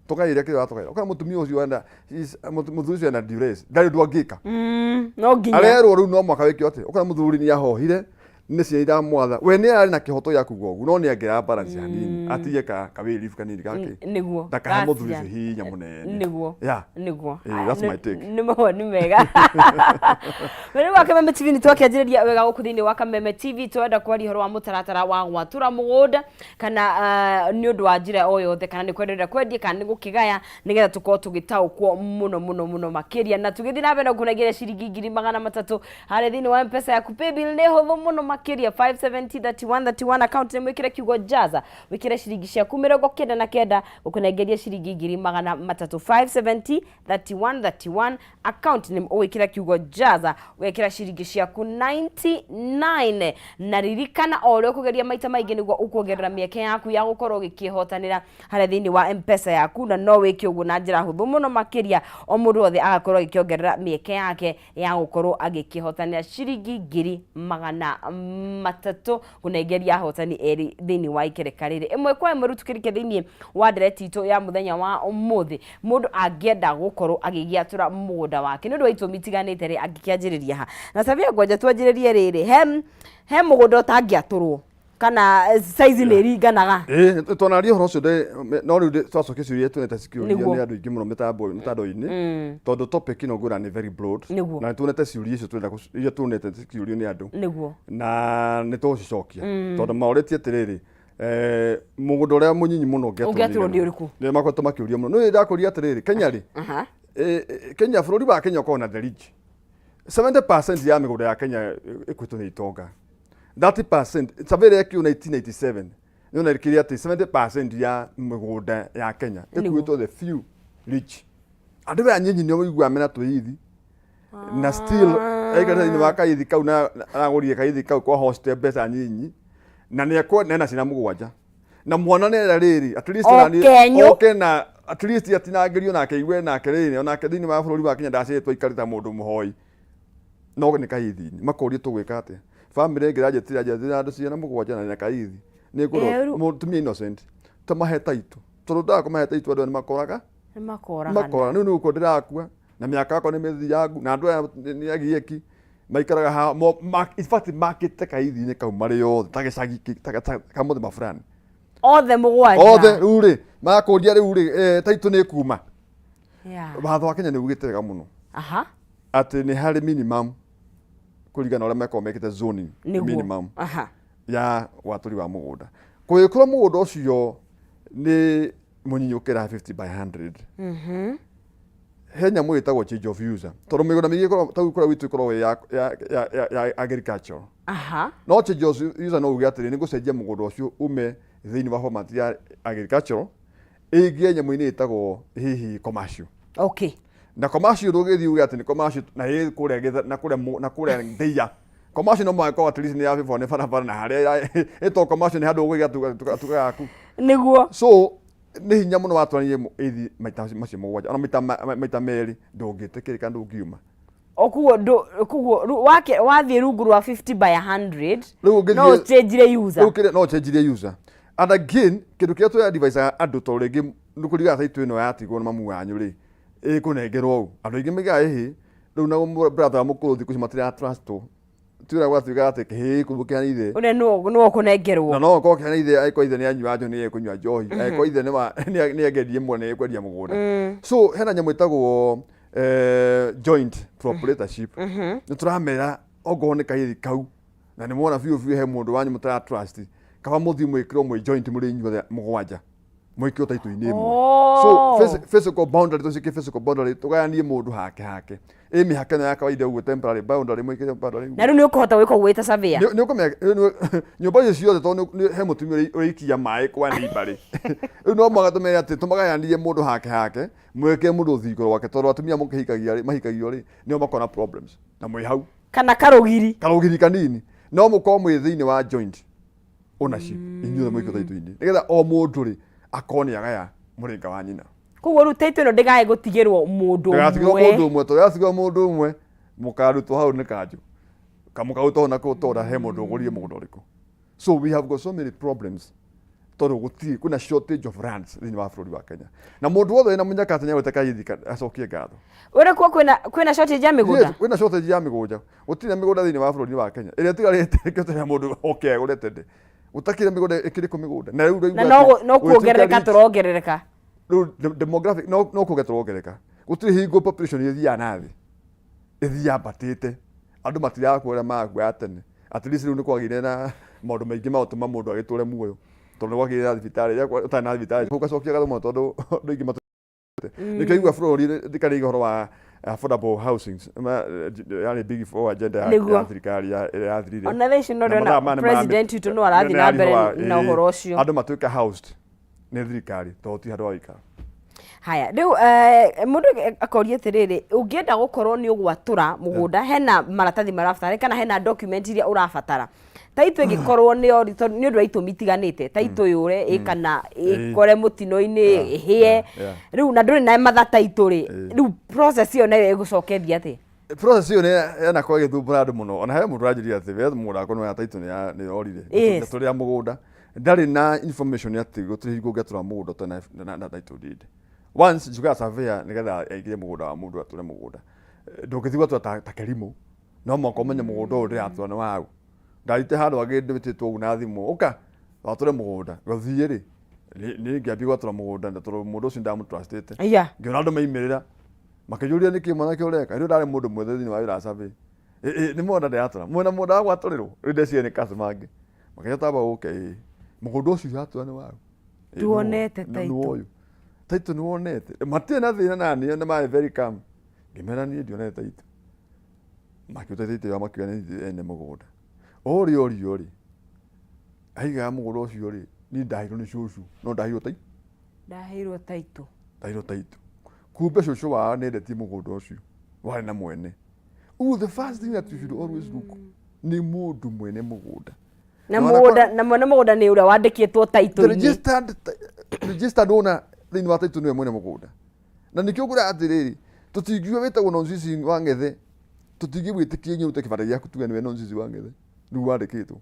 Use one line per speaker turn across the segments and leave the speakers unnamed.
Tũgaĩre kĩrĩa ũratũgaĩra. Ũkona mũtumia ũcio enda mũthuri ũcio ena duress, ndarĩ ũndũ angĩka.
No nginya.
Arerwo rĩu no mwaka wĩke atĩ. Ũkona mũthuri nĩ ahohire, nĩ ciana iramwatha. We nĩ arĩ na kĩhoto gĩa kuga ũguo, no nĩ angĩra balance hanini, atige ka wĩribu kanini gake. Ndakahe mũthuri ũcio hinya mũnene. Yeah. Eh, that's my take.
Nĩ mawoni mega. Mwena wa Kameme TV, nĩ twakĩanjĩrĩria wega gũkũ thĩinĩ wa Kameme TV. Twenda kwaria ũhoro wa mũtaratara wa gwatũra mũgũnda kana nĩ ũndũ wa njĩra o yothe, kana nĩ kwenderera kwendia kana nĩ gũkĩgaya, nĩgetha tũkorwo tũgĩtaũkwo mũno mũno mũno makĩria. Na tũgĩthiĩ na mbere na gũkũnengera ciringi 300,000 harĩa thĩinĩ wa Mpesa yaku. Paybill nĩ hũthũ mũno makĩria, 570 31 31, account nĩ mwĩkĩre kiugo "jaza", wĩkĩre ciringi ciaku 99, gũkũnengeria ciringi 300,000. 570 31 31, account nĩ ũgwĩkĩra kiugo "jaza", wekĩra ciringi ciaku 99. Na ririkana, o ũrĩa ũkũgeria maita maingĩ nĩguo ũkuongerera mĩeke yaku ya gũkorwo ũgĩkĩhotanĩra harĩa thĩinĩ wa Mpesa yaku. Na no wĩke ũguo na njĩra hũthũ mũno makĩria, o mũndũ wothe agakorwo agĩkĩongerera mĩeke yake ya gũkorwo agĩkĩhotanĩra ciringi 300,000, kũnengeria ahotani erĩ thĩinĩ wa ikereka rĩrĩ ĩmwe kwa ĩmwe. Rĩu tũkĩrike thĩinĩ wa ndereti itũ ya mũthenya wa ũmũthĩ, mũndũ angĩenda gũkorwo agĩgĩatũra mũgũnda wake nĩ ũndũ wa itũmi itiganĩte rĩ, angĩkĩanjĩrĩria ha? Na Sabia, ngwanja twanjĩrĩrie rĩrĩ, he mũgũnda ũtangĩatũrwo kana size nĩ ĩringanaga?
Ĩĩ, twanaria ũhoro ũcio no rĩu twacokia ciũria tuonete cikĩũrio nĩ andũ aingĩ mũno mĩtandao-inĩ, tondũ topic ĩno ngwĩra nĩ very broad. Na nĩ tuonete ciũria icio tũrenda iria tuonete cikĩũrio nĩ andũ na nĩ tũgũcicokia, tondũ maũrĩtie atĩrĩrĩ, mũgũnda ũrĩa mũnyinyi mũno
ũngĩatũrwo ũngĩatũrwo nĩ ũrĩkũ?
Nĩ makoretwo makĩũria mũno. Nĩ ndakũria atĩrĩrĩ, Kenya rĩ, Kenya, bũrũri wa Kenya ũkoragwo na the rich. 70% ya mĩgũnda ya Kenya ĩkuĩtwo nĩ itonga. 30%, survey ĩrĩa yekirwo 1997 yonekire atĩ 70% ya mĩgũnda ya Kenya ĩkuĩtwo the few rich. Andũ aya nyinyi nĩ ũiguaga mena tũithi na still aikara thĩinĩ wa kaithi kau na aragũrire kaithi kau kwa hostel mbeca nyinyi, na nĩ ekwo ena ciana mũgwanja na mwana nĩ era rĩrĩ at least
O
nani
kenyũ.
Oke na at least atinangĩrio nake igue nake rĩrĩ onake thĩinĩ wa bũrũri wa Kenya ndacĩtwo aikare ta mũndũ mũhoi, no nĩ kaithi-inĩ. Makorio tũgwĩka atĩa? Bamĩrĩ ĩngĩ ĩranjĩtĩra njethera andũ ciana mũgwanja na nĩ kaithi nĩ
Eh,
ngũrwo mũtumia innocent tũmahe taitũ, tondũ ndaga kũmahe taitũ andũ aya nĩ makoraga.
Nĩ makoragana.
Makora rĩu nĩ gũkua ndĩrakua na mĩaka yakwa nĩ mĩthiangu na andũ aya nĩ agiĩki maikaraga haha in fact makĩte kaithi-inĩ kau marĩ othe ta gĩcagi ka mũthemba fulani.
Othe mũgwanja?
Othe. Rĩu rĩ, makũria rĩu rĩ, taitũ nĩ kuma watho wa Kenya nĩ ugĩte wega mũno atĩ nĩ harĩ minimum kũringana na ũrĩa makoragwo mekĩte zoning, minimum ya watũri wa mũgũnda. Kũngĩkorwo mũgũnda ũcio nĩ mũnyinyi ũkĩra 50 by 100, he nyamũ ĩtagwo change of user, tondũ mĩgũnda mĩingĩ ta kũrĩa gwitũ ĩkoragwo ĩ ya agriculture. No change of user no uge atĩrĩ, nĩ ngũcenjia mũgũnda ũcio ume thĩinĩ wa format ya agricultural ĩingĩre nyamũ-inĩ ĩtagwo hihi commercial. Na commercial ndũgĩthiĩ uge atĩ nĩ commercial na ĩ kũrĩa na kũrĩa na kũrĩa ndĩia. Commercial no mũhaka at least nĩ ya favor nĩ barabara, na harĩa ĩtagwo commercial nĩ handũ ũgũiga tuga yaku. So nĩ hinya mũno watwaranie ĩthi maita macio mũgwanja, ona maita merĩ ndũngĩtĩkĩrĩka, ndũngiuma.
O koguo koguo wake wathiĩ rungu rwa 50 by 100,
Rĩu ũngĩthiĩ
no ũchenjire user.
Rĩu kĩrĩa no ũcenjirie user. And again, kĩndũ kĩrĩa tũrĩ advise andũ, tondũ rĩngĩ nĩ kũringana taitũ ĩno yatigwo na mamu wanyu rĩ, ĩkũnengerwo ũũ, andũ aingĩ maigaga ĩhĩ rĩu na brother wa mũkũrũ thikũ ici matira trust ti ũrĩa gwatuĩkaga atĩ kĩhĩĩ kũu kĩhana ithe.
Ũrĩa nĩwe ũkũnengerwo.
Na no ũkorwo kĩhana ithe angĩkorwo ithe nĩ anyua njohi nĩ ekũnyua njohi, angĩkorwo ithe nĩ engerie mwana nĩ ekwendia mũgũnda. So hena nyamũ ĩtagwo joint proprietorship. Nĩ tũramera ongorwo nĩ kahĩĩ kau na nĩ mwona biũ biũ he mũndũ wanyu mũtara trust, kaba mũthiĩ mwĩkĩrwo mwĩ joint mũrĩ inyuothe mũgwanja, mwĩkĩrwo taitũ-inĩ ĩmwe. So physical boundary, tũciĩke physical boundary, tũgayanie mũndũ hake hake, ĩ mĩhaka ĩno ya kawaida ũguo, temporary boundary, mwĩkĩre boundary
ũguo. Na rĩu nĩ ũkũhota gwĩka ũguo wĩta surveyor?
Nĩ ũkũmenya nyũmba icio ciothe, tondũ he mũtumia ũrĩikia maĩ kwa neighbor rĩ, rĩu no mũhaka tũmere atĩ tũmagayanie mũndũ hake hake, mwĩkĩre mũndũ rũthingo rwake, tondũ atumia mũkĩhikagia rĩ, mahikagio rĩ, nĩo makoragwo na problems na mwĩ hau.
Kana karũgiri.
Karũgiri kanini. No mũkorwo mwĩ thĩinĩ wa joint ownership inyuothe mwĩkĩte taitũ-inĩ, nĩgetha o mũndũ rĩ akorwo nĩ agaya mũrĩnga wa nyina.
Koguo rĩu taitũ ĩno ndĩgae gũtigĩrwo mũndũ
ndĩgatigĩrwo
ũmwe.
Mũndũ ũmwe, tondũ yatigĩrwo mũndũ ũmwe mũkarutwo hau nĩ kanjũ kamũkarutwo hau na kũtũra he mũndũ ũgũrire mũgũnda ũrĩkũ. So we have got so many problems. Tondũ gũtirĩ, kwĩna shortage of lands thĩinĩ wa bũrũri wa Kenya. Na mũndũ wothe wĩna mũnyaka atĩ nĩagwĩte Kaithi acokie ngatho.
Ũrĩ kuo kwĩna shortage ya mĩgũnda?
Yes, kwĩna shortage ya mĩgũnda. Gũtirĩ na mĩgũnda thĩinĩ wa bũrũri wa Kenya. Ĩrĩa ĩtigarĩte nĩkĩo tũrĩa mũndũ oke agũre tene. Gũtakĩrĩ mĩgũnda, ĩkĩrĩ kũ mĩgũnda? Na rĩu
ũraigua Na atĩ no kuongerereka gũgĩtuĩka tũrongerereka.
Rĩu demographic no kuongerera tũrongerereka. Gũtirĩ hingo population ĩthiaga na thĩ. Ĩthiĩ yambatĩte. Andũ matirakua ũrĩa marakuaga tene. At least rĩu nĩ kwagĩire na maũndũ maingĩ ma gũtũma mũndũ agĩtũre muoyo. Tondũ nĩ kwagĩire na thibitarĩ. Rĩrĩa ũtarĩ na thibitarĩ ũgacokia ngatho mũno tondũ andũ aingĩ matũrĩte. Nĩkĩo igua bũrũri ndikariga ũhoro wa affordable housing. Yarĩ big four agenda ya thirikari ĩrĩa yathirire.
Ona thaa ici no ndĩrona president witũ no arathiĩ na mbere na ũhoro ũcio.
Andũ matuĩke housed nĩ thirikari tondũ ti handũ ha gũikara.
Haya, rĩu mũndũ akoria atĩrĩrĩ, ũngĩenda gũkorwo nĩ ũgwatũra mũgũnda, hena maratathi marabatara kana hena document iria ũrabatara? Taitũ ĩngĩkorwo nĩ ori, tondũ nĩ ũndũ wa itũmi itiganĩte, taitũ yũre ĩ kana ĩkore mũtino-inĩ, ĩhĩe, rĩu na ndũrĩ na matha taitũ rĩ, rĩu process ĩyo nayo ĩgũcoka ĩthiĩ atĩa?
Process ĩyo nĩ yanakorwo ĩgĩthumbũra andũ mũno. Ona he mũndũ ũranjĩrire atĩ we mũgũnda wakwa nĩ taitũ nĩ yorire. Ndatũrĩra mũgũnda. Ndarĩ na information atĩ gũtirĩ hingo ũngĩatũra mũgũnda ũtarĩ na title deed. Once njugaga surveyor nĩgetha aingĩre mũgũnda wa mũndũ atũre mũgũnda. Ndũngĩthiĩ gwatura ta kĩrimũ. No mũhaka ũmenye mũgũnda ũyũ ndĩratũra nĩ waũ. Ndathiĩte handũ hangĩ ndĩtĩtwo ũguo na thimũ, ũka watũre mũgũnda. Gũthiĩ rĩ, niĩ ngĩambia gwatũra mũgũnda tondũ mũndũ ũcio nĩndamũtrustĩte. Ngĩona andũ maimĩrĩra, makĩnjũria nĩkĩ mwanake ũreka. Rĩu ndarĩ mũndũ mwĩthĩ thĩinĩ wa wĩra wa survey. Nĩ mũgũnda ndĩratũra. Mwĩna mũgũnda wa gwatũrĩrwo? Rĩu ndeciria nĩ customer angĩ. Makĩnjĩra tamba ũke ĩĩ. Mũgũnda ũcio ũratũra nĩ waũ?
Nduonete title.
Nĩ ũyũ. Title nĩ wonete? Matirĩ na thĩna naniĩ na marĩ very calm. Ngĩmera niĩ ndionete title. Makĩruta title yao makiuga nĩ ithuĩ ene mũgũnda. Ũrĩa orio rĩ, aigaga mũgũnda ũcio rĩ, niĩ ndaheirwo nĩ cũcũ, no ndaheirwo title.
Ndaheirwo title.
Ndaheirwo title. Kumbe cũcũ wao nĩ endetie mũgũnda ũcio warĩ na mwene. Ũguo the first thing that you should always look nĩ mũndũ mwene mũgũnda.
Na mũgũnda, na mwene mũgũnda nĩ ũrĩa wandĩkĩtwo
title-inĩ. Registered owner thĩinĩ wa title nĩwe mwene mũgũnda. Na nĩkĩo ngwĩra atĩrĩrĩ, tũtingiuga wĩtagwo Nonsizi wa Ng'ethe, tũtingĩgwĩtĩkia inyuĩ ũrute kĩbandĩ gĩaku tuge nĩwe Nonsizi wa Ng'ethe, rĩu wandĩkĩtwo.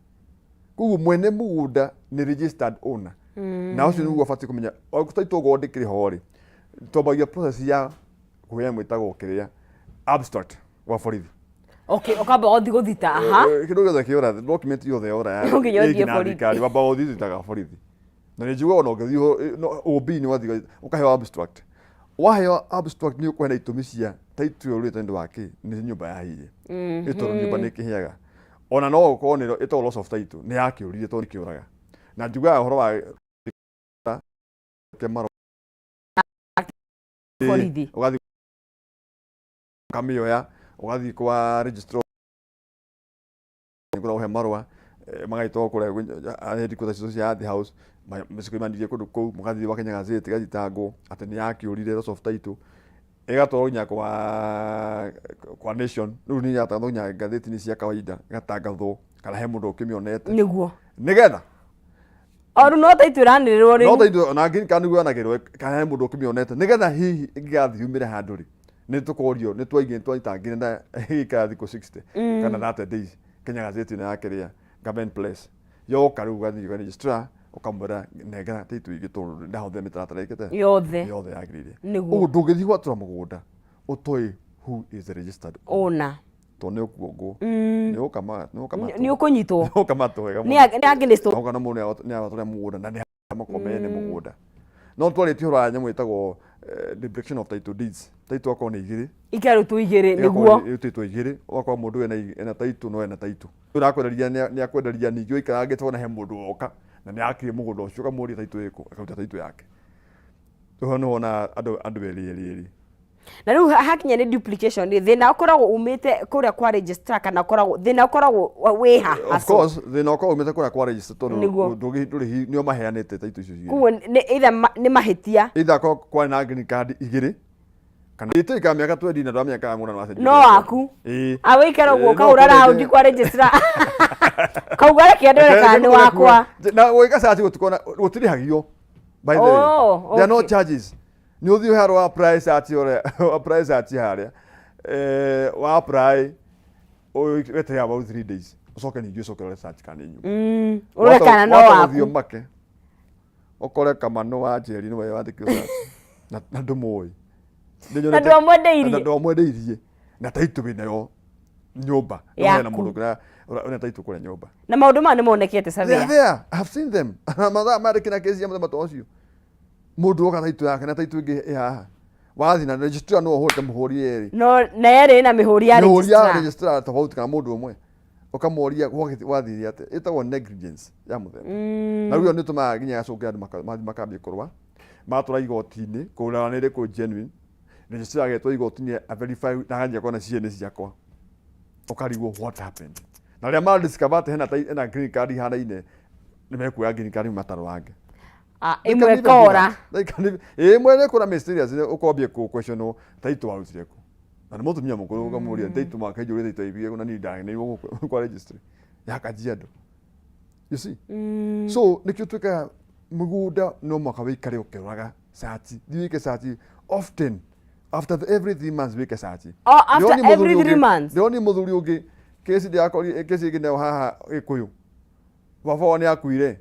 Koguo mwene mũgũnda nĩ registered owner. Na ũcio nĩguo ũbatiĩ kũmenya, title okorwo ndĩkĩrĩ ho rĩ, twambagia process ya kũheana mwĩtagwo kĩrĩa abstract wa borithi.
Okay, ũkamba ũthiĩ gũthita, aha.
Kĩndũ gĩothe kĩora, document yothe yora ya
No nginya ũthiĩ
ĩngĩ na
borithi.
thirikari, wambaga ũthiĩ ũthitaga borithi. Na nĩ njiguaga ona ũngĩthiĩ OB nĩ wathiĩ ũkaheo abstract. Waheo abstract nĩ ũkũheana itũmi cia title ĩyo ũrĩte nĩ ũndũ wa kĩ, nĩ nyũmba yahĩire. Ĩ tondũ nyũmba nĩ ĩkĩhĩaga. Ona no ũkorwo nĩ ĩtagwo loss of title, nĩ yakĩũrire tondũ nĩ kĩũraga. Na njugaga ũhoro wa marũa.
Borithi.
Ũgathiĩ ũkamĩoya, ũgathiĩ kwa registrar kũrĩa ũhe marũa, magagĩtwarwo kũrĩa headquarters icio cia Ardhi House, cikoimanĩria kũndũ kũu, mũgathiĩ gwa Kenya Gazette ĩgathitangwo atĩ nĩ yakĩũrire loss of title, ĩgatwarwo nginya kwa Nation, rĩu nĩ ĩratangathwo nginya ngathĩti-inĩ cia kawaida, ĩgatangathwo kana he mũndũ ũkĩmĩonete.
Nĩguo.
Nĩgetha
O rĩu no title ĩranĩrĩrwo
rĩu. No title ona ngiri kana nĩguo yanagĩrwo kana he mũndũ ũkĩmĩonete, nĩgetha hihi ĩngĩgathiĩ yumĩre handũ rĩ, nĩ tũkorio nĩ twaigire nĩ twaitangire na ĩgĩikara thikũ 60 kana 30 days Kenya Gazette ĩno ya kĩrĩa government press yoka rĩu ũgathiĩ kwa registrar ũkamwĩra nengera title ingĩ tondũ ndahũthĩra mĩtaratara ĩkĩte
Yothe.
Yothe yagĩrĩire.
Nĩguo.
Ũguo ndũngĩthiĩ gwatũra mũgũnda ũtoĩ who is the registered
owner.
Tondũ nĩ ũkuongwo. Nĩ ũkama nĩ ũkamatwo.
Nĩ ũkũnyitwo.
Nĩ ũkamatwo wega
mũno. Nĩ against.
Ũkona mũndũ nĩ aratũra mũgũnda na nĩ makorwo mene mũgũnda. No twarĩtie ũhoro wa nyamũ ĩtagwo duplication of title deeds. Title akorwo nĩ igĩrĩ.
Ikarutwo igĩrĩ, nĩguo.
Ĩrutĩtwo igĩrĩ, ũgakora mũndũ ena title no ena title. Ũrakwenderia nĩ akwenderia ningĩ ũikarangĩte wona he mũndũ woka na nĩ akire mũgũnda ũcio ũkamũria title ĩkũ, akaruta title yake. Rĩu hau nĩho wonaga andũ erĩ erĩ erĩ.
Na rĩu hakinya nĩ duplication rĩ, thĩna ũkoragwo umĩte kũrĩa kwa registrar kana ũkoragwo thĩna ũkoragwo wĩ ha?
Of course, thĩna ũkoragwo umĩte kũrĩa kwa registrar tondũ ndũrĩ nĩo maheanĩte title icio cigĩrĩ.
Koguo nĩ either nĩ mahĩtia.
Either akorwo kwarĩ na green card igĩrĩ kana ĩtuĩkaga mĩaka 20 na ndwamenya kana mũgũnda nĩ wacenjirie.
No waku.
Ĩĩ.
Awĩikara ũguo
Ĩĩ, no
ũkahũra
ũkorwo
raundi kwa registrar. Kauga reke ndore kana nĩ wakwa.
Na gwĩka search gũtikoragwo na gũtirĩhagio. By the way.
Oh,
There are no
okay.
charges. Nĩ ũthiĩ harĩa wa apply search ũrĩa apply search harĩa. Wa apply weterere about 3 days. Ũcoke ningĩ ũcoke ũrore search kana nĩ nyuma.
Ũrore kana no
Wahota gũthiĩ
waku.
ũmake. Ũkore Kamano wa Njeri nĩwe wandĩkirwo search. Na ndũmũĩ.
Na ndwamwendeirie.
Na ndwamwendeirie. Na taitũ wĩnayo nyũmba. No hena
Yaku.
mũndũ ũngĩ wĩna taitũ kũrĩa nyũmba.
Na maũndũ maya nĩ monekete
They
Surveyor.
are there. I have seen them. Mathaa marĩ kĩna kesi ya mũthemba ta ũcio. Mũndũ oka taitũ yake na taitũ ĩngĩ ĩ haha. Wathiĩ na registrar no ũhũrĩte mũhũri erĩ.
No na yerĩ na mĩhũri ya
Mĩhũri ya
registrar.
registrar tofauti kana mũndũ ũmwe. Ũkamoria wathire atĩa. Ĩtagwo negligence ya mũthemba. Na rĩu ĩyo nĩ ĩtũmaga nginya gacũngĩra andũ mathiĩ makambia kũrũa. Matwara igoti-inĩ kũrora nĩ ĩrĩkũ genuine. Registrar agetwo igoti-inĩ a verify na akanjia kuona ciĩ nĩ ciakwa. Ũkarigwo what happened. Na rĩrĩa ma discover atĩ hena green card ihanaine nĩ mekuoya green card matarũrange.
Ah, ĩmwe kora.
Ĩmwe nĩ kũra mysterious ũkombie kũ question taitũ warutire kũ. Na nĩ mũtumia mũkũrũ ũkamũria taitũ makaijũrĩte taitũ ibie na niĩ ndageneirwo gũkũ kwa registry ya Kajiado. You see? So nĩkĩo twĩkaga mũgũnda no mũhaka wĩikare ũkĩroraga search. Thiĩ wĩke search often after every 3 months wĩke search.
Oh, after
Ndĩronire mũthuri
every 3 months?
Ndĩronire mũthuri ũngĩ kesi ndĩrakorire kesi ĩngĩ nayo haha Gĩkũyũ. Baba wao nĩ akuire.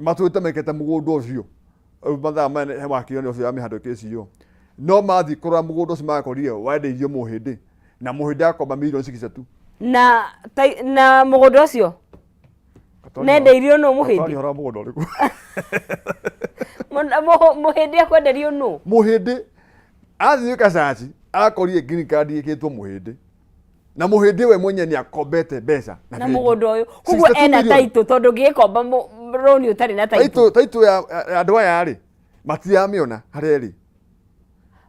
Matũĩte mekete mũgũnda ũcio. Rĩu mathaa maya he wakiri ũcio wa mĩhando kesi ĩyo. No mathiĩ kũrora mũgũnda ũcio makorire wendeirio mũhĩndĩ. Na mũhĩndĩ akomba mirioni 62.
Na mũgũnda ũcio nendeirio nũ mũhĩndĩ?
Ũhoro wa mũgũnda ũrĩkũ?
Mũhĩndĩ akwenderio nũ?
Mũhĩndĩ athiĩ gwĩka search akorire green card ĩkĩtwo mũhĩndĩ. Na mũhĩndĩ we mwenyewe nĩ akombete mbeca
na
bengi.
mũgũnda ũyũ. Koguo
62
ena
million.
taitũ tondũ ũngĩgĩkomba rũni ũtarĩ na taitũ.
Taitũ ya andũ aya rĩ matiramĩona harĩa ĩrĩ.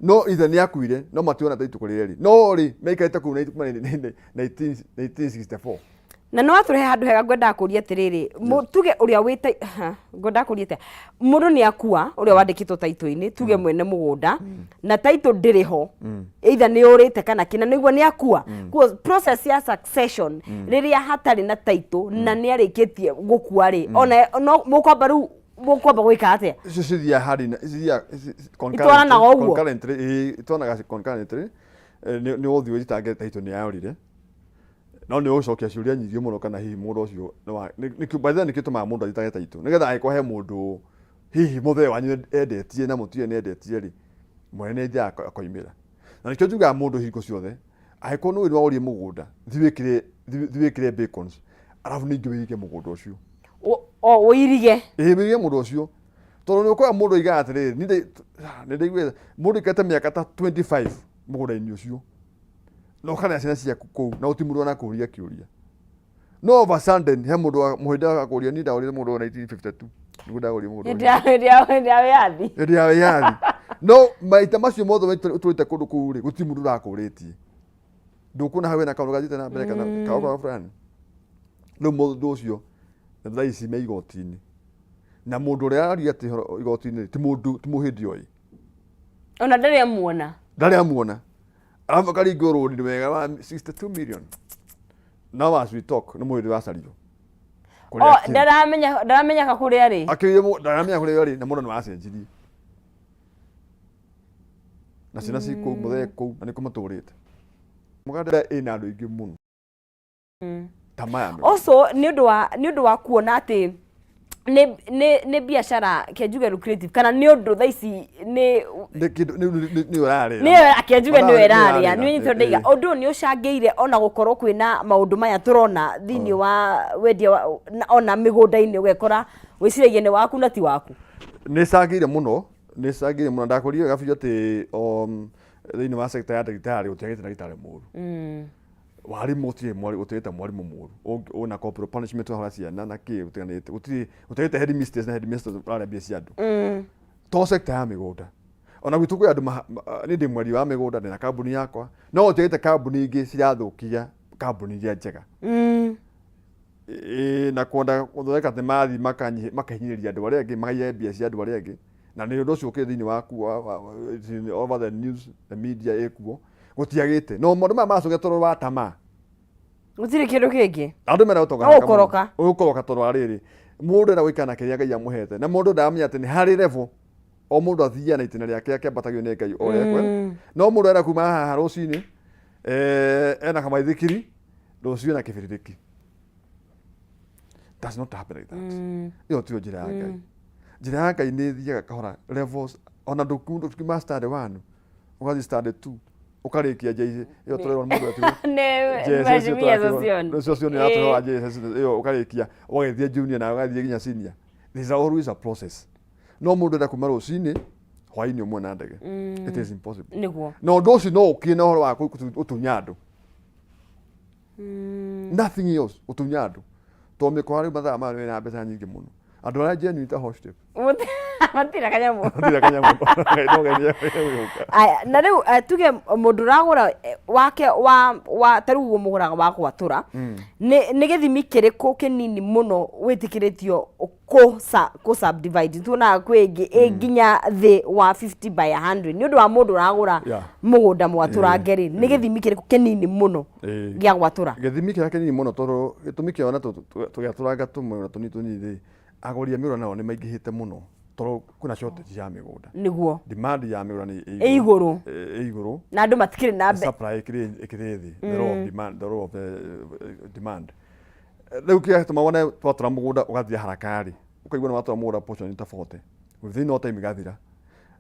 No ithe nĩ akuire no mationa taitũ kũrĩa ĩrĩ. No rĩ maikarĩte kũu kuma 1964.
Na no atũrehe handũ hega ngwendaga kũria atĩrĩrĩ, tuge ũrĩa wĩ ngwendaga kũria atĩa, mũndũ nĩ akua ũrĩa wandĩkĩtwo taitũ-inĩ, tuge mwene mũgũnda, na taitũ ndĩrĩ ho, either nĩ ũrĩte kana kĩna, nĩguo nĩ akua. Koguo process ya succession, rĩrĩa hatarĩ na taitũ na nĩ arĩkĩtie gũkua rĩ, ona no mũkwamba rĩu mũkwamba gwĩka atĩa?
Icio cithiaga harĩ na cithiaga
Itwaranaga ũguo?
concurrently, ĩĩ, itwaranaga concurrently. Nĩ ũthiĩ ũthitange taitũ nĩ yorire. No nĩ ũgũcokia ciũria nyingĩ mũno kana hihi mũndũ ũcio nĩ wa, nĩ, by the way nĩkĩo tũmaga mũndũ athitange taitũ. Nĩgetha angĩkorwo he mũndũ hihi mũthee wanyu endetie na mũtiũĩ nĩ endetie rĩ, mwene nĩ athiaga akoimĩra. Na nĩkĩo njugaga mũndũ hingo ciothe, angĩkorwo nĩ ũĩ nĩ wagũrire mũgũnda, thiĩ wĩkĩre bacons, arabu ningĩ wĩige mũgũnda ũcio.
O, ũirige.
Ĩĩ, wĩige mũgũnda ũcio. Tondũ nĩ ũkoraga mũndũ oigaga atĩrĩrĩ, niĩ ndaiguĩte, mũndũ aikarĩte mĩaka ta 25 mũgũnda-inĩ ũcio. Na ũkarera ciana ciaku kũu, na gũtirĩ mũndũ wanakũria kĩũria. No over sudden, he mũndũ wa mũhĩndĩ agakũria, niĩ ndagũrire mũgũnda ũyũ 1952. Nĩguo ndagũrire mũgũnda ũyũ.
Hĩndĩ ya wĩyathi.
Hĩndĩ ya wĩyathi. No maita macio mothe ũtũrĩte kũndũ kũu rĩ, gũtirĩ mũndũ ũrakũrĩtie. Ndũkuona hau hena kaũndũ gathiĩte na mbere kana kaũndũ fulani. Rĩu mũndũ ũcio thaa ici me igoti-inĩ. Na mũndũ ũrĩa aria atĩ igoti-inĩ ti mũndũ, ti mũhĩndĩ oĩ.
Ona ndarĩ amuona.
Ndarĩ amuona. Arabu akaringwo rũni wega wa 62 million. Now as we talk, nĩ mũhĩndĩ wacario.
Oh, ndaramenya kũrĩa arĩ.
Akĩrire ndaramenya kũrĩa arĩ na mũndũ nĩ wacenjirie. Na ciana ci kũu, mũthee kũu, na nĩkuo matũrĩte. Mũganda ĩna andũ aingĩ mũno. Ta maya mega.
Also, nĩ ũndũ wa kuona atĩ nĩ biacara kenjuge lucrative kana nĩ ũndũ thaa ici nĩ
Nĩ kĩndũ nĩ ũrarĩra.
Nĩ akenjuge nĩ
Nĩ
ĩrarĩa
ũrarĩra.
nĩ nyitwo ndaiga ũndũ ũyũ nĩ ũcangĩire ona gũkorwo kwĩna maũndũ maya tũrona thĩinĩ wa wendia wa ona mĩgũnda-inĩ ũgekora wĩciragia nĩ waku na ti waku.
Nĩ ĩcangĩire mũno, nĩ ĩcangĩire mũno. Ndakũrire wega biũ atĩ thĩinĩ wa sector ya ndagĩtarĩ gũtiagĩte ndagĩtarĩ mũru. Warimũ gũtirĩ gũtiagĩte mwarimũ mũru. Ũna corporal punishment wahũra ciana na kĩ gũtiganĩte. Gũtirĩ gũtiagĩte headmistress na headmistress ũrarĩa mbia cia andũ. To sector ya mĩgũnda. Ona gwitũ kwĩ andũ niĩ ndĩ mwendia wa mĩgũnda, ndĩna kambuni yakwa. No gũtiagĩte kambuni ingĩ cirathũkia kambuni iria njega. Na kwenda gũthondeka atĩ mathiĩ makahinyĩrĩria andũ arĩa angĩ, makaiya mbia cia andũ arĩa angĩ. Na nĩ ũndũ ũcio ũkĩrĩ thĩinĩ waku, over the news, the media ĩkuo. Gũtiagĩte. No maũndũ maya maracũngĩra tondũ wa tamaa.
Gũtirĩ kĩndũ kĩngĩ.
Andũ mena ũtonga
No
haraka mũno.
ũkoroka.
Ũkoroka tondũ wa rĩrĩ, mũndũ enda gũikara na kĩrĩa Ngai amũhete. Na mũndũ ndaramenya atĩ nĩ harĩ level o mũndũ athiaga na itĩna rĩake akĩambatagio nĩ Ngai o ũrĩa ekwenda. No mũndũ enda kuma haha rũcinĩ, ena kamaithikiri, rũciũ ena kĩbĩrĩrĩki. Does not happen like that. Ĩyo tiyo njĩra ya Ngai. Njĩra ya Ngai nĩ ĩthiaga kahora levels, ona ndũkiuma standard 1 ũgathiĩ standard 2 ũkarĩkia JC ĩyo tũrerwo nĩ mũndũ etirwo
Nĩ Mheshimiwa Sossion.
Sossion ĩratũhe JSS ĩyo ũkarĩkia ũgagĩthiĩ junior na ũgathiĩ nginya senior. There is always a process. No mũndũ enda kuma rũcinĩ hwainĩ ũmwe na ndege, it is impossible. Na ũndũ ũcio no ũkire na ũhoro wa gũtunya andũ, nothing else, gũtunya andũ, tondũ mĩkora rĩu mathaa maya nĩ na mbeca nyingĩ mũno. Andũ arĩa genuine ta host
Matirĩ kanyamũ.
Matirĩ kanyamũ no Ngai nĩ
Aya, na rĩu tuge mũndũ ũragũra wake wa ta rĩu ũguo mũgũraga wa gwatũra, nĩ gĩthimi kĩrĩkũ kĩnini mũno wĩtĩkĩrĩtio kũ subdivide? Tuonaga kwĩ ĩngĩ ĩ nginya thĩ wa 50 by 100. Nĩ ũndũ wa mũndũ ũragũra mũgũnda mwatũrange rĩ, nĩ gĩthimi kĩrĩkũ kĩnini mũno gĩa gwatũra?
Gĩthimi kĩrĩa kĩnini mũno, tondũ gĩtũmi kĩao na tũgĩatũranga tũmwe tũnini tũnini rĩ, agũri a mĩgũnda nao nĩ maingĩhĩte mũno tondũ kwĩna shortage ya mĩgũnda. Demand ya mĩgũnda nĩ
ĩ igũrũ.
Ĩ igũrũ.
Na andũ matikĩrĩ na
supply ĩkĩrĩ thĩ, the law of demand, the law of demand. Rĩu kĩrĩa gĩtũma wone twatũra mũgũnda ũgathiĩ haraka rĩ, ũkaigua nĩ watũra mũgũnda portion ta 40, within no time igathira.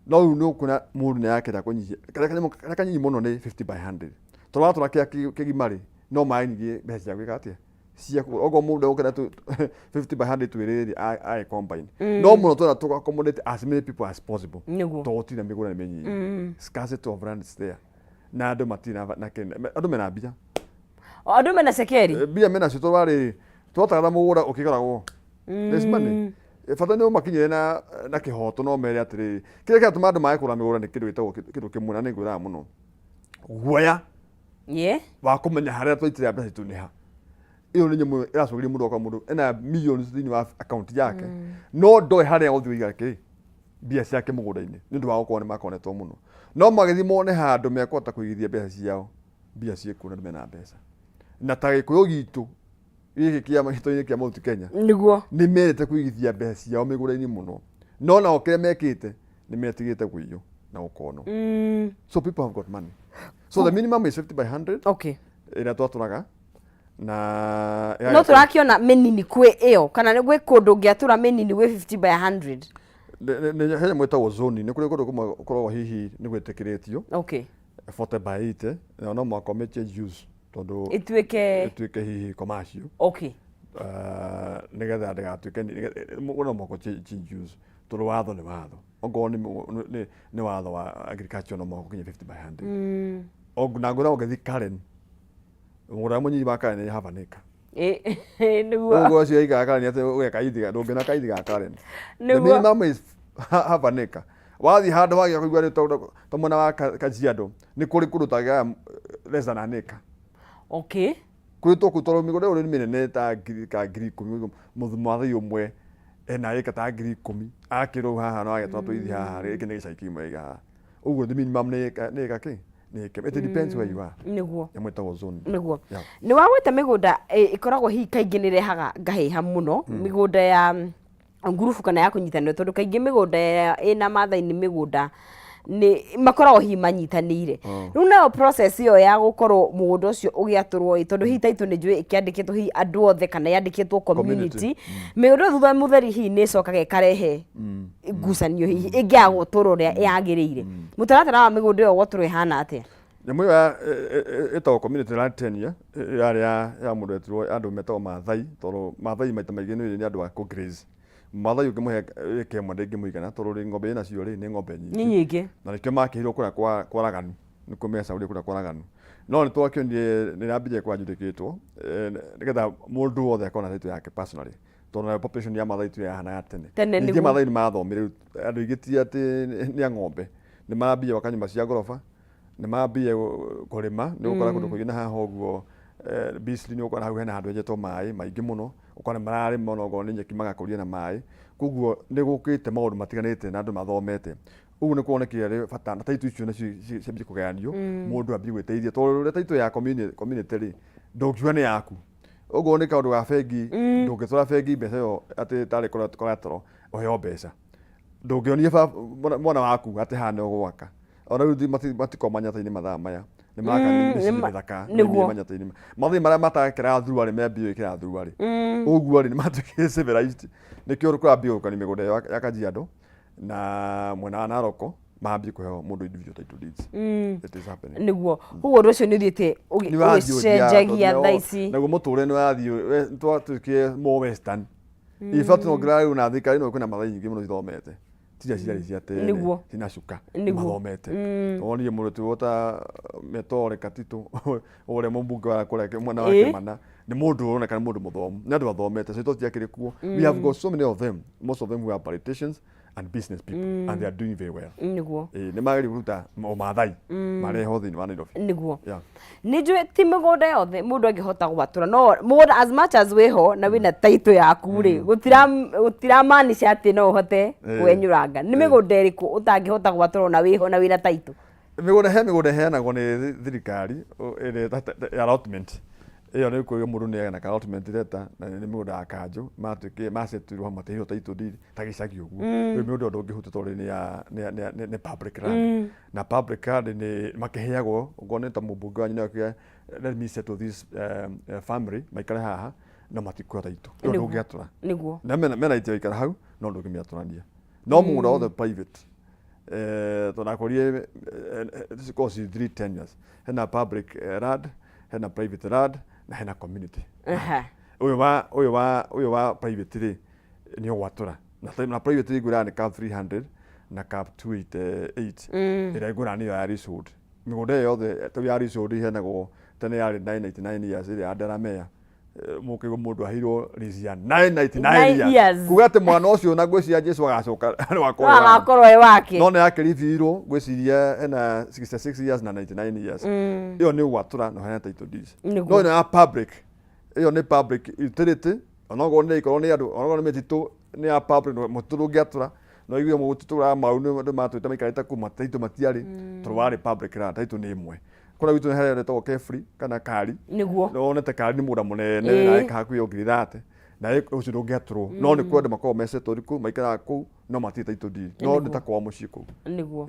No rĩu nĩ ũkuona mũndũ nĩ arakĩenda kũnyihia karĩa kanyinyi mũno nĩ 50 by 100, tondũ watũra kĩrĩa kĩgima rĩ, no maĩ ningĩ mbeca cia gwĩka atĩa, cia kũgũra. Okorwo mũndũ egũkĩenda 50 by 100 twĩrĩ rĩ, agĩ combine no mũno twenda tũ accommodate as many people as possible, tondũ gũtirĩ na mĩgũnda, nĩ mĩnyinyi, scarcity of land is there, na andũ matirĩ na andũ mena mbia.
O, andũ mena cekeri.
Mbia mena cio, tondũ warĩ twatagara mũgũnda ũkĩgũragwo, there's money. Bata nĩ ũmakinyĩre na kĩhoto, no mere atĩrĩrĩ, kĩrĩa kĩratũma andũ mage kũgũra mĩgũnda nĩ kĩndũ gĩtagwo kĩndũ kĩmwe, na nĩ ngwĩraga mũno, guoya wa kũmenya harĩa twaitĩrĩra mbeca citũ nĩ ha. Ĩyo nĩ nyamũ ĩracũgĩria mũndũ, okorwo mũndũ ena millions thĩinĩ wa account yake, no ndoĩ harĩa gũthiĩ kũiga kĩ mbia ciake mũgũnda-inĩ, nĩ ũndũ wa gũkorwo nĩ makonetwo mũno. No magĩthiĩ mone handũ mekũhota kũigithia mbeca ciao, mbia ciĩkuo na andũ mena mbeca. Na ta Gĩkũyũ gitũ gĩkĩ kĩa gĩtũ-inĩ kĩa Mount Kenya, nĩ mendete kũigithia mbeca ciao mĩgũnda-inĩ mũno, no nao kĩrĩa mekĩte nĩ metigĩte kũiywo na gũkonwo. So people have got money, so the minimum is 50 by 100 ĩrĩa twatũraga na
No tũrakĩona mĩnini kwĩ ĩyo, kana nĩ gwĩ kũndũ ũngĩatũra mĩnini gwĩ 50 by 100?
He nyamũ ĩtagwo zone. Nĩ kũrĩ kũndũ kũmwe gũkoragwo hihi nĩ gwĩtĩkĩrĩtio 40 by 80, na no mũhaka ũmĩ change use tondũ
ĩtuĩke
ĩtuĩke hihi commercial, nĩgetha ndĩgatuĩke no mũhaka change use, tondũ watho nĩ watho. Okorwo nĩ watho wa agriculture, no mũhaka ũkinye 50 by 100. Na ngwĩra ũngĩthiĩ Karen, mũgũnda mũnyinyi wa Karen nĩ half an acre. Ũguo ũcio aikara Karen atĩ ũgeka ithiga, ndũngĩona kaithi ga Karen. The minimum is half an acre. Wathiĩ handũ wagĩa kũigua nĩ ta mwena wa Kajiado, nĩ kũrĩ kũndũ tagĩa less than an acre. Kũrĩ tũkũ, tondũ mĩgũnda ĩyo nĩ mĩnene ta ngiri ka 10,000. Mũthĩ ũmwe ena ĩka ta 10,000, akĩrwo haha no agetwa tũithi haha, gĩkĩ nĩ gĩcagi kĩmwe gĩ haha. Ũguo the minimum nĩ ĩka kĩ nĩ ĩka, it depends where you are. Nyamũ ĩtagwo zone.
Nĩ wagwĩta mĩgũnda ĩkoragwo hihi kaingĩ nĩ ĩrehaga ngahĩha mũno, mĩgũnda ya ngurubu kana ya kũnyitanĩrwo, tondũ kaingĩ mĩgũnda ya ĩna Maathai nĩ mĩgũnda nĩ makoragwo hihi manyitanĩire. Rĩu nayo process ĩyo ya gũkorwo mũgũnda ũcio ũgĩatũrwo ĩ, tondũ hihi title nĩ njũĩ ĩkĩandĩkĩtwo hihi andũ othe kana yandĩkĩtwo community, mĩgũnda ĩyo thutha mũtheri hihi nĩ ĩcokaga ĩkarehe ngucanio hihi ĩngĩaga gũtũrwo ũrĩa yagĩrĩire. Mũtaratara wa mĩgũnda ĩyo gwatũrwo ĩhana atĩa?
Nyamũ ĩyo ĩtagwo community land tenure, yarĩ ya mũndũ wetirwo, andũ metagwo Maathai, tondũ Maathai maita maingĩ nĩ andũ a kũ graze. Maathai ũngĩmũhe ĩka ĩmwe ndĩngĩmũigana, tondũ rĩ ng'ombe ĩnacio rĩ nĩ ng'ombe
nyingĩ. Nĩ nyingĩ.
Na nĩkĩo makĩirwo kũrĩa kwa Raganu, nĩkuo mecagũrire kũrĩa kwa Raganu. No nĩ twakĩonire nĩ yambirie kwanjũrĩkĩtwo nĩgetha mũndũ wothe akorwo na title yake personally, tondũ nayo population ya Maathai ti yahanaga tene.
Tene.
Ningĩ Maathai nĩ mathomire rĩu, andũ aingĩ ti atĩ nĩ a ng'ombe, nĩ marambia gwaka nyũmba cia ngoroba, nĩ mambia kũrĩma. Nĩ ũgũkora kũndũ kũingĩ na haha ũguo Bisri, nĩ ũgũkora hau hena handũ henjetwo maĩ maingĩ mũno, ũkona mararĩma ona okorwo nĩ nyeki magakũria na maĩ. Koguo nĩ gũkĩte maũndũ matiganĩte na andũ mathomete. Ũguo nĩ kuonekire arĩ bata na title icio nacio ciambie kũgayanio, mũndũ ambie gwĩteithia, tondũ rĩrĩa title ya community rĩ, ndũngiuga nĩ yaku. Ũguo nĩ kaũndũ ga bengi, ndũngĩtwara bengi mbeca ĩyo atĩ tarĩ collateral ũheo mbeca. Ndũngĩonia mwana waku atĩ haha nĩ ũgwaka. Ona rĩu matikoragwo manyata-inĩ mathaa maya. Nĩ maraka mĩciĩ mĩthaka. Nĩguo. Mathĩ marĩa matakĩraga thuruarĩ mambia gwĩkĩra thuruarĩ. Ũguo rĩ, nĩ matuĩkire civilized. Nĩkĩo kũrambia gũkania mĩgũnda ĩyo ya Kajiado na mwena wa Narok mambie kũheo mũndũ individual title deeds. It is happening.
Nĩguo, koguo ũndũ ũcio nĩ ũthiĩte ũgĩcenjagia thaa ici.
Naguo mũtũrĩre nĩ ũrathiĩ, twatuĩkire more western. In fact, no ngĩra rĩu na thirikari ĩno kwĩna mathai nyingĩ mũno ithomete. Tiria ciarĩ cia tene. Cina cuka. Mathomete. Wonire mũndũ twĩwo ta Metore Katito ũrĩa mũmbunge wa kũrĩa mwena wa Kĩmana nĩ mũndũ ũroneka nĩ mũndũ mũthomu. Nĩ andũ athomete. So tũtiakĩrĩ kuo. We have got so many of them. Most of them who are politicians and business people and they are doing very well.
Nĩguo.
Ĩĩ nĩ magĩrĩirwo kũruta ũmathai marehwo thĩinĩ wa Nairobi.
Nĩguo. Nĩ njũĩ ti mĩgũnda yothe mũndũ angĩhota gwatũra, no mũgũnda as much as wĩho na wĩna title yaku rĩ, gũtiramaanisha atĩ no ũhote kwenyũranga. Nĩ mĩgũnda ĩrĩkũ ũtangĩhota gwatũra ona wĩho na wĩna title?
Mĩgũnda, he mĩgũnda ĩheanagwo nĩ thirikari ĩrĩa ya allotment. Ĩyo nĩ kuuga mũndũ nĩ agĩa na allotment letter na nĩ mĩgũnda ya kanjũ matuĩkire macetirwo hamwe matiheo title deed ta gĩcagi ũguo. Rĩu mĩgũnda ĩyo ndũngĩhutia tondũ nĩ ya nĩ public land. Na public land nĩ makĩheagwo okorwo nĩ ta mũmbunge wanyu nĩ akiuga let me settle this family maikare haha no matikuoya title. Ĩyo ndũngĩatũra.
Nĩguo.
Na mena right ya gũikara hau no ndũngĩmĩatũrania. No mũgũnda wothe private tondũ ndakorire cikoragwo ci three tenures. Hena public land, hena private land na hena community. Ũyũ wa ũyũ wa ũyũ wa private rĩ nĩ ũgwatũra. Na private ngwĩraga nĩ cap 300 na cap 288 ĩrĩa ngwĩraga nĩyo ya leasehold. Mĩgũnda ĩyo yothe ta ya leasehold iheanagwo tene yarĩ 999 years ĩrĩa ya Delamere. Mũkĩigua mũndũ aheirwo lease ya 999 years. Kuga atĩ mwana ũcio na ngwĩciria Jesu agacoka no
akorwo wake. Agakorwo e wake.
No nĩ akĩribirwo ngwĩciria ena 66 years na 99 years. Ĩyo nĩ ũgwatũra na ũheane title deeds. No ĩno ya public, ĩyo nĩ public utility, onokorwo nĩ ikorwo nĩ andũ, onokorwo nĩ mĩtitũ nĩ ya public, mũtitũ ndũngĩatũra. No igue mũtitũ wa mau nĩ andũ matũĩte maikarĩte kũu, title matiarĩ, tondũ warĩ public land, title nĩ ĩmwe. Kũrĩa gwitũ nĩ harĩa hetagwo Kefri kana Kari.
Nĩguo.
Nĩ wonete Kari nĩ mũgũnda mũnene na ĩka hakuhĩ o ngiri thate. Na ũcio ndũngĩatũrwo. No nĩ kũrĩ andũ makoragwo mecetwo kũu, maikaraga kũu no matirĩ title deed. No nĩ ta kwao mũciĩ kũu.
Nĩguo.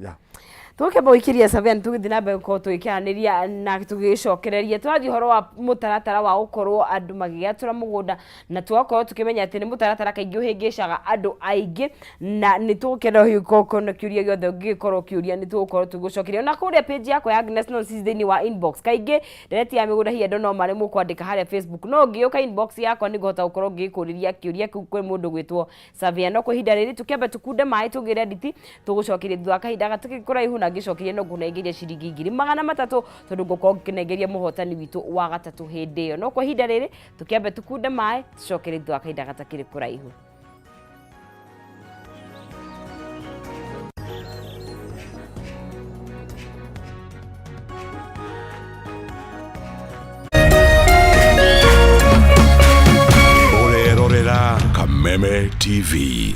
Tũkĩamba gũikĩria Savian, tũgĩthiĩ na mbere gũkorwo tũgĩkĩaranĩria na tũgĩcokereria tũrathiĩ ũhoro wa mũtaratara wa gũkorwo andũ magĩatũra mũgũnda, na tũgakorwo tũkĩmenya atĩ nĩ mũtaratara kaingĩ ũhĩngĩcaga andũ aingĩ, na nĩ tũgũkena ũgĩkorwo na kĩũria gĩothe ũngĩgĩkorwo ũkĩũria nĩ tũgũkorwo tũgĩgũcokeria. Na kũrĩa page yakwa ya Agnes Nonsis thĩinĩ wa inbox, kaingĩ ndereti ya mĩgũnda hihi andũ no maremwo kwandĩka harĩa Facebook, no ũngĩũka inbox yakwa nĩ ngũhota gũkorwo ngĩgĩkũrĩria kĩũria kĩu kwĩ mũndũ gwĩtwo Savia. No kwa ihinda rĩrĩ tũkĩambe tũkunde maĩ tũgĩre nditi, tũgũcokeria thutha wa kahinda gatakĩrĩ kũraihu, na ngĩcokeria no ngũnengeria ciringi 300,000 tondũ ngũkorwo ngĩnengeria mũhotani witũ wa gatatũ hĩndĩ ĩyo. No kwa ihinda rĩrĩ tũkĩambe tũkunde maĩ tũcokerie thutha wa kahinda gatakĩrĩ kũraihu.
Ũrerorera Kameme TV.